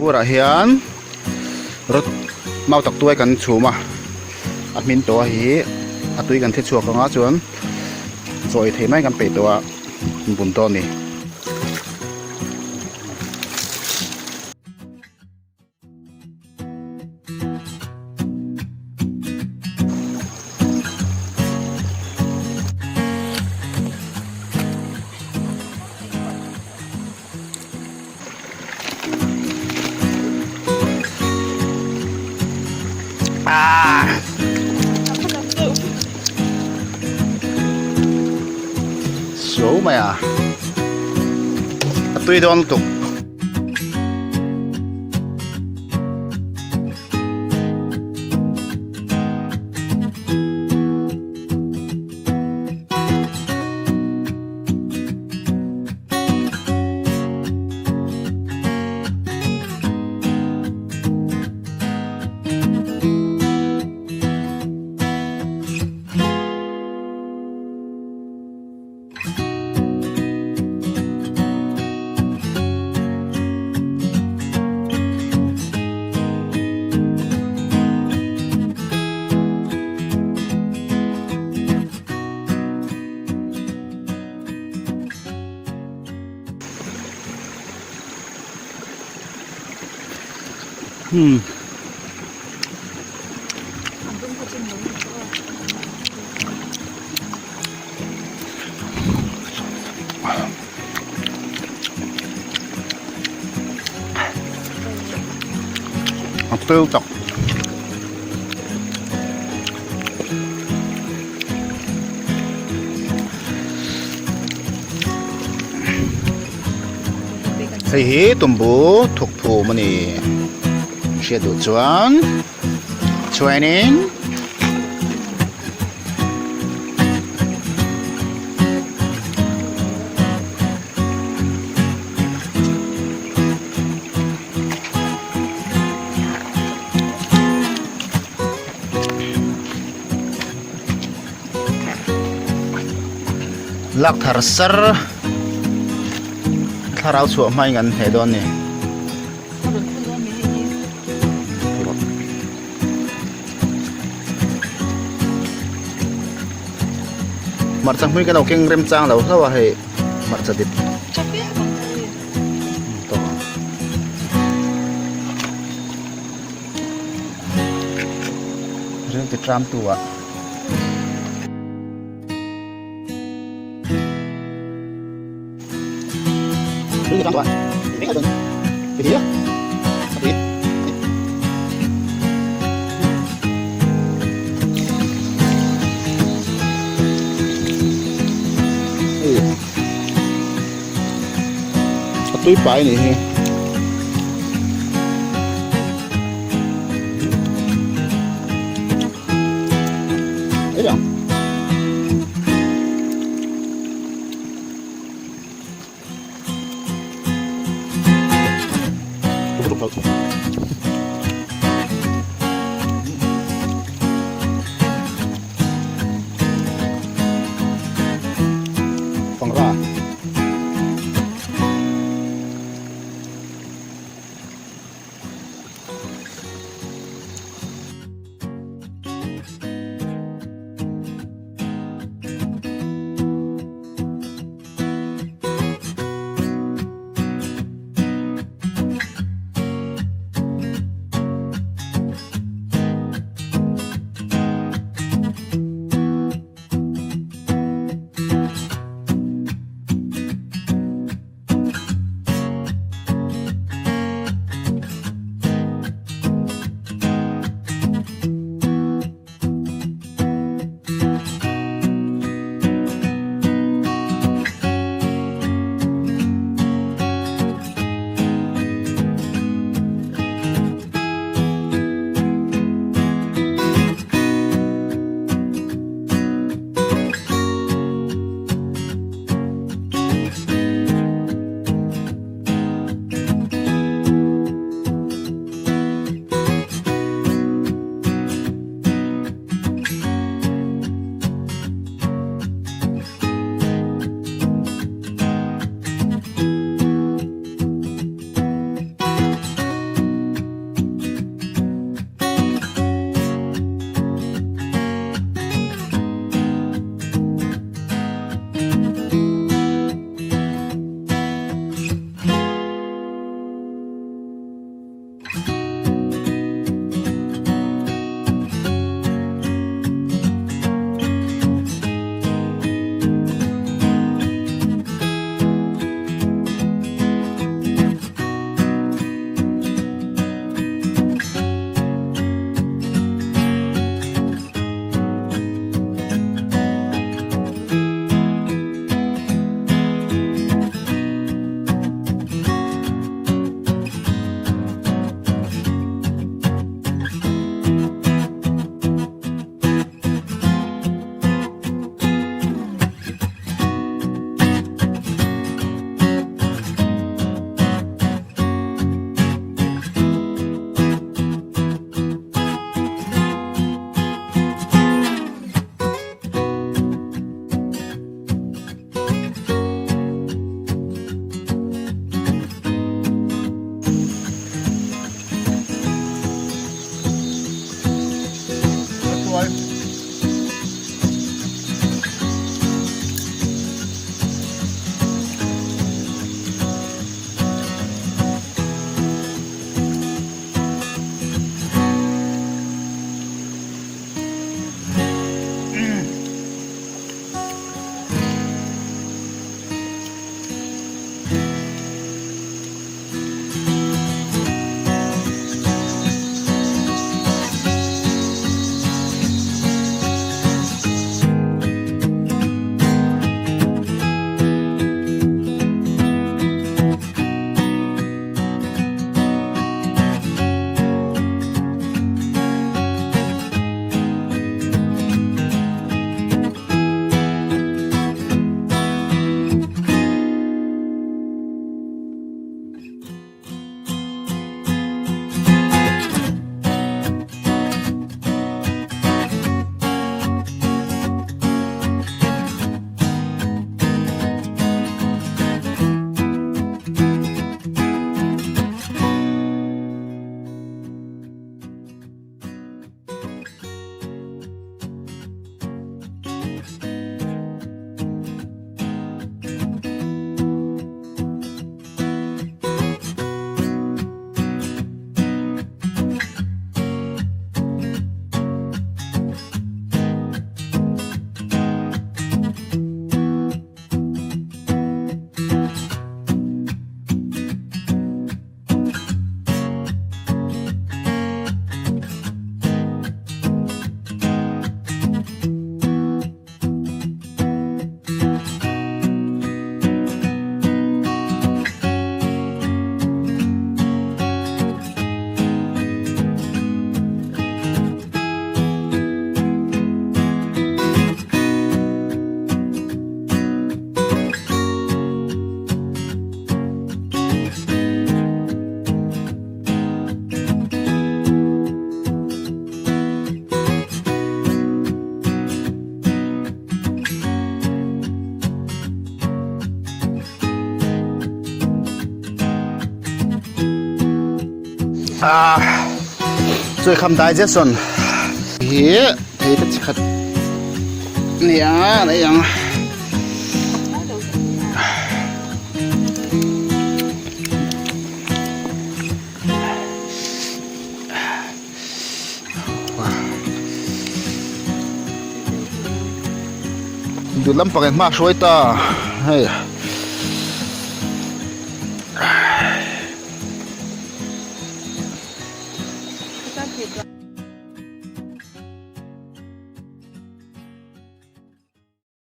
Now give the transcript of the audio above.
Tuiburah hian rawt mau tak tuai kan chhum a a hmin tawh a hi a tui kan thli chhuak ang a chuan chaw ei thei mai kan peih tawh a bun tawh a ni. Suau mai a a tui dawn lutuk. Hmm. A tui tak. Hei hi tumbu thuk phum a ni. Hriat duh chuan chuanin Lak thar sar thlarau chhuah hmain kan heh dawn a ni. Hmarcha hmui kan lo keng rem chang lo hlauh a hei hmarcha dip Ril ti tram tu ah. Ril ti tram tu ah. A tui pai a nih hi. Ei ang. Pangra. Ah, chaw kham digestion hi thei te chi khat nia an ei ang. Dul lampang in hma a hruai ta hei.